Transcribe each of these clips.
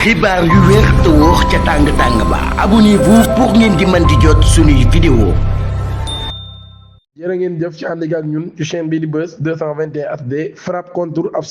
xibaar yu wér te wóor ca tàng-tàng ba abonnez-vous pour ngeen di mën di jot suñuy vidéo. jërë ngeen jëf ci ànd ak ñun ci chaîne bii di Buzz 221 HD frappe contre ab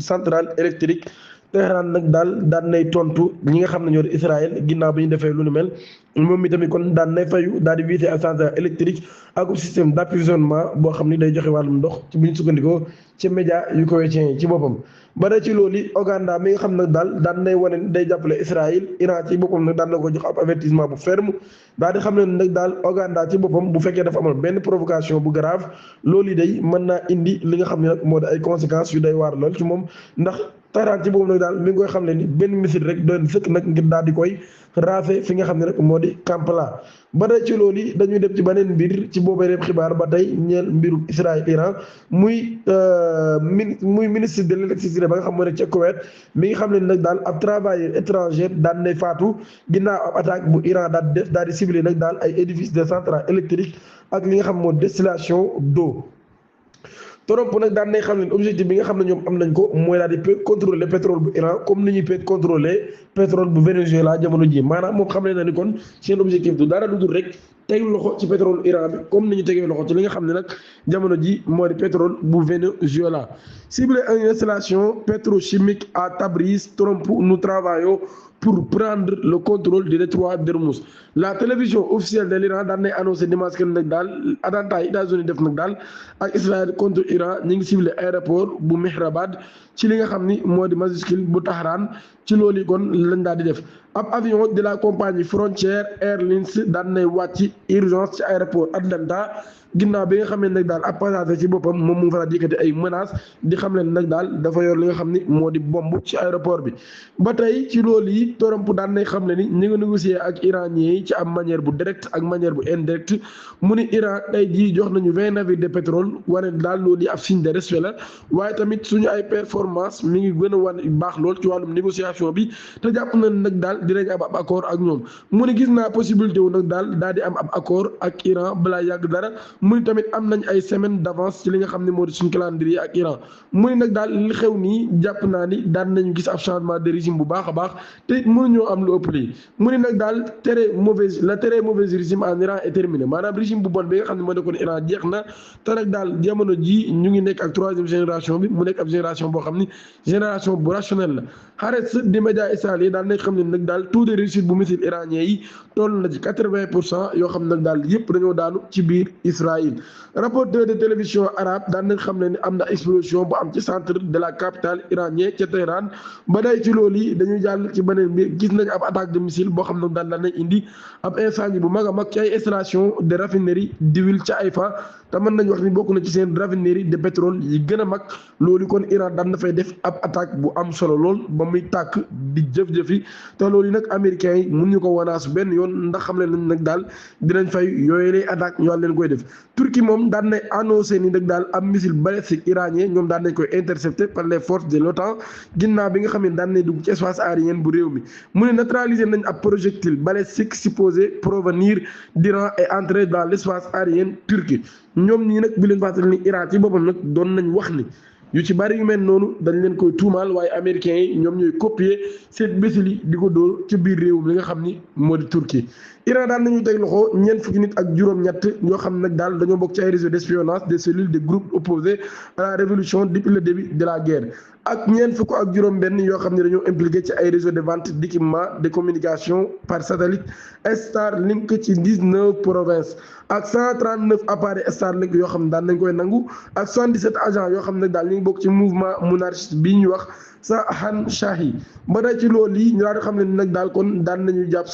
centrale électrique Téhéran nag daan nay tontu ñi nga xam ne ñoo di Israël ginnaaw bi ñu defee lu nu mel moom mi tamit kon daan nay fayu daal di visé ab centrale électrique ak système d'approvisionnement boo xam ni day joxe wàllum ndox ci bu ñu sukkandikoo ci média yu ko weccee ci boppam. ba ci loolu Ouganda mi nga xam nag daan nay wane day jàppale Israël Iran ci boppam nag daan na ko jox ab avertissement bu ferme daal di xam ne nag Ouganda ci boppam bu fekkee dafa amal benn provocation bu grave loolu yi day mën naa indi li nga xam ne nag moo di ay conséquences yu day waar lool ci moom ndax Téhéran ci boppam nag mi ngi koy xam ne ni benn missile rek doon sëkk nag ngir daal di koy raafe fi nga xam ne nag moo di Kampala. ba tey ci loolu dañuy dem ci beneen mbir ci boobee rek xibaar ba tey ñeel mbirum Israël Iran muy ministre de l'électricité ba nga xam moo nekk ca Koweït mi ngi xam ne nag ab travailleur étranger daan nay faatu ginnaaw ab attaque bu Iran daal di ciblé nag ay édifice de centrale électrique ak li nga xam moo distillation d'eau. Trump nag daan nay xam ne objectif bi nga xam ne ñoom am nañ ko mooy daal di contrôler pétrole bu Iran comme ni ñuy contrôler pétrole bu Venezuela jamono ji maanaam moom xam ne na ni kon seen objectif du dara du dul rek teg loxo ci pétrole Iran bi comme ni ñu tegee loxo ci li nga xam ne nag jamono ji moo di pétrole bu Venezuela. Ciblé une installation pétrochimique à Tabriz, Trump nous travaillons pour prendre le contrôle du détroit d'Ormuz. La télévision officielle de l'Iran daan nay annoncé dimanche que nag attentat yi États-Unis def nag ak Israël contre Iran ñu ngi ciblé aéroport bu Mehrabad ci li nga xam ni moo di majuscule bu Tahran ci loolu kon lañ daal di def. ab avion de la compagnie Frontier Airlines daan nay wàcc urgence ci aéroport Atlanta ginnaaw bi nga xam ne nag ab passager ci boppam moom mu ngi fa yëkkati ay menaces di xam leen nag dafa yor li nga xam ni moo di bomb ci aéroport bi. ba tey ci loolu yi Trump daan nay xam ne ni ñu ngi négocier ak iraniens yi ci am manière bu directe ak manière bu indirecte mu ni Iran tey jii jox nañu 20 navires de pétrole wane loolu yi ab signe de respect la waaye tamit suñu ay performance mi ngi gën a wan baax lool ci wàllum négociation bi te jàpp nañ nag dinañ am ab accord ak ñoom mu ni gis naa possibilité wu nag daal di am ab accord ak Iran balaa yàgg dara mu ni tamit am nañ ay semaine d'avance ci li nga xam ne moo di suñu calendrier ak Iran mu ni nag li xew nii jàpp naa ni daan nañu gis ab changement de régime bu baax a baax te mënuñoo am lu ëpp lii mu ni nag très mauvais régime en Iran est terminé maanaam régime bu bon bi nga xam ne moo nekkoon Iran jeex na te nag jamono ji ñu ngi nekk ak 3e génération bi mu nekk ab génération boo xam ni génération bu rationnelle la Haaretz di média israélien daal nañ xam ne nag taux de réussite bu missile iranien yi toll na ci 80% yoo xam ne nag yëpp dañoo daanu ci biir Israël. Rapporteur de télévision arabe daan nañ xam ne ni am na explosion bu am ci centre de la capitale iranienne ca Téhéran ba day ci loolu yi dañuy jàll ci beneen mbir gis nañ ab attaque de missile boo xam ne daan nañ indi ab incendie bu mag a mag ci ay installation de raffinerie d'huile ca Haïfa te mën nañ wax ni bokk na ci seen raffinerie de pétrole yi gën a mag loolu kon Iran daan na fay def ab attaque bu am solo lool ba muy tàkk di jëf-jëfi te loolu nag américains yi mun ñu ko wanaas benn yoon ndax xam leen nag dinañ fay yooyu lay attaque ñu leen koy def. Turquie moom daan nay annoncé ni nag ab missile balistique iranien ñoom daan nañ koy intercepté par les forces de l'OTAN ginnaaw bi nga xam ne daan nay dugg ci espace aérien bu réew mi mu ne neutraliser nañ ab projectile balistique supposé provenir d'Iran et entrer dans l'espace aérien turc ñoom ñii nag bi leen fàttali ni Iran ci boppam nag doon nañ wax ni yu ci bari yu mel noonu dañ leen koy tuumaal waaye américains yi ñoom ñooy copier seen missile yi di ko dóor ci biir réewum li nga xam ni moo di Turquie. Iran daal nañu teg loxo ñeent fukki nit ak juróom-ñett ñoo xam nag dañoo bokk ci ay réseau d'espionnage des cellules des groupes opposés à la révolution depuis le début de la guerre ak ñeent fukk ak juróom-benn yoo xam ne dañoo impliqué ci ay réseau de vente d'équipements de communication par satellite Starlink ci 19 provinces ak 139 appareils Starlink yoo xam ne daan nañ koy nangu ak 77 agents yoo xam ne ñu ngi bokk ci mouvement monarchiste bii ñuy wax Sahan Shahi ba day ci loolu yi ñu daal di xam ne nag kon daan nañu jàpp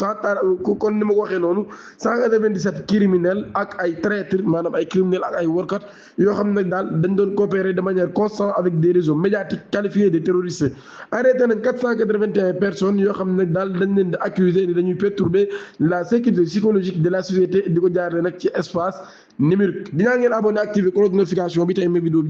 kon ni ma ko waxee noonu 197 criminels ak ay traîtres maanaam ay criminels ak ay workat yoo xam ne nag dañ doon coopérer de manière constante avec des réseaux médiatiques qualifiés de terroristes arrêté nañ 481 personnes yoo xam ne dañ leen di accuser ni dañuy perturber la sécurité psychologique de la société di ko jaarale nag ci espace numérique dinaa ngeen abonné activer cloche de notification bi tey ma vidéo bi